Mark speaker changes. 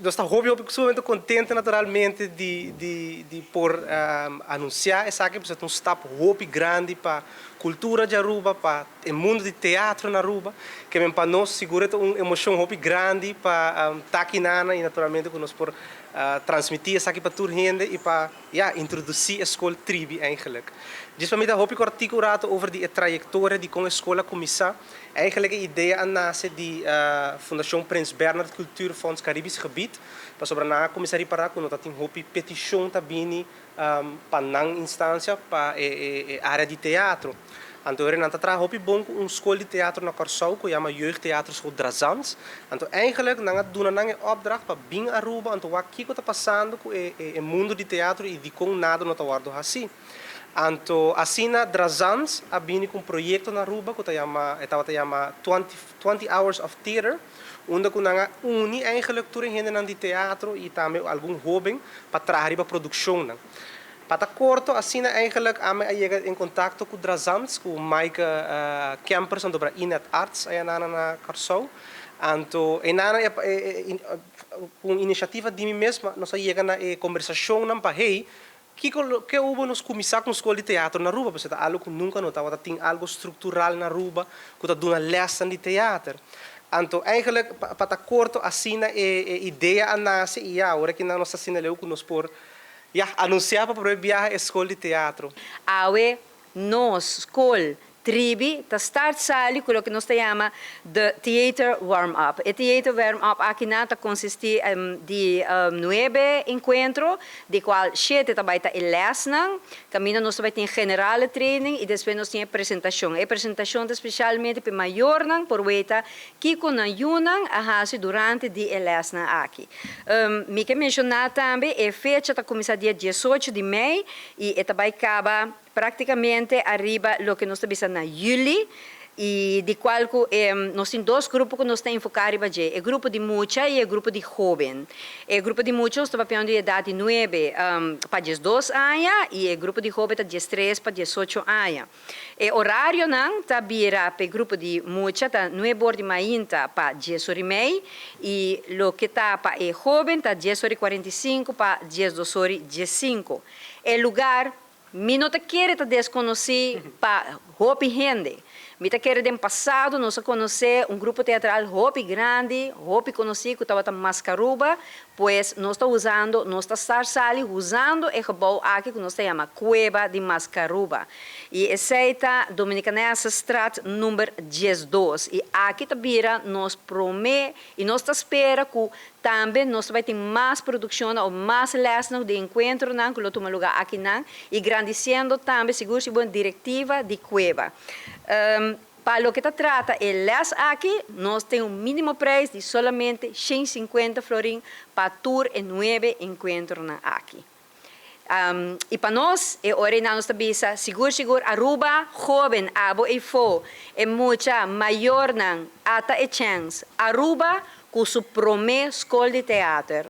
Speaker 1: Nos ta hopi hopi sumamente contento, naturalmente, di por anuncia esaki, pasobra ta un stap hopi grandi pa cultura di Aruba, pa e mundo di teatro na Aruba, cu pa nos sigur ta un emocion hopi grandi pa ta aki nan y naturalmente cu nos por transmiti esaki pa tur hende y pa, ja, introduci e scol Tribi eigenlijk. Dus pa mi ta hopi cortico rato over di trayectoria di con e scol a cuminsa. Eigenlijk e idea a nace di Fundacion Prins Bernhard Cultuurfonds Caribisch Gebied. Pasobra nan a cuminsa ripara cu tabatin hopi peticion ta bini pa nan instancia, pa e area di teatro. Anto nan ta traha hopi bon cu un scol di teatro na Corsou cu yama Jeugdtheaterschool Drazans. Anto eigenlijk nan a duna nan e opdracht pa bin Aruba, anto wak kico ta pasando cu e mundo di teatro y di con nada no ta wordo haci. Anto asina Drazans a bini cu un proyecto na Aruba cu ta yama, tabata yama 20, 20 Hours of Theater, unda cu nan a uni eigenlijk tur hende di teatro y tambe algun hoben pa traha riba produccion nan. Pa ta corto, asina eigenlijk ami a yega in contacto cu Drazans, cu Mike Kempers, anto pa Inet Arts aya na Corsou. Anto e nana un iniciativa di mi mes, nos a yega na e conversacion nan pa, hey, kico cu hubo nos cuminsa cu scol di teatro na Aruba, pasobra algo cu nunca no tabata tin algo structural na Aruba, cu ta duna les di teatro. Anto eigenlijk pa ta corto, asina e idea a nace y awor cu nos asina leu cu nos por, ja, anuncia pa prome biaha e scol di teatro.
Speaker 2: Awe nos scol Tribi ta start sali cu loke nos ta yama the theater warm-up. E theater warm-up aki nan ta consisti di nuebe encuentro, di cual siete tambe ta lesnan, caminda nos tambe tin general training y despues nos tin presentacion. E presentacion ta specialmente pa mayornan por weta kico nan yiunan a haci durante di e lesnan aki. Mi kier menciona tambe e fecha ta cuminsa dia 18 di mei y e tambe caba practicamente ariba loke nos ta bisa na juli y di cual cu nos tin dos grupo cu nos ta enfoca riba dje, e grupo di mucha y e grupo di hoben. E grupo di mucha ta papiando di edad di 9 pa 12 aña y e grupo di hoben ta 13 pa 18 aña. E horario nan ta bira pa e grupo di mucha ta 9 or di mainta pa 10 or y mei y loke ta pa e hoben ta 10 or y 45 pa 12 or y 15. E lugar mi no ta kere ta desconoci pa hopi hende. Mi ta kere den pasado nos a conoce un grupo teatral hopi grandi, hopi conoci cu tabata Mascaruba, pues nos ta usando, nos ta start sali usando e gebouw aki cu nos ta yama Cueva di Mascaruba. Y esey ta Dominicanesestraat number 12. Y aki ta bira nos prome y nos ta spera cu tambe nos bay tin mas produccion of mas les di encuentro nan cu lo tuma lugar aki nan y grandiciendo tambe sigur sigur directiva di Cueva. Pa loke ta trata e les aki, nos tin un minimo prijs di solamente 150 florin pa tur e nuebe encuentro nan aki. Y pa nos, e ora nos ta bisa, sigur sigur Aruba, hoben, abo eyfo, e mucha mayornan, ata e chance. Aruba, cu su prome scol di teatro.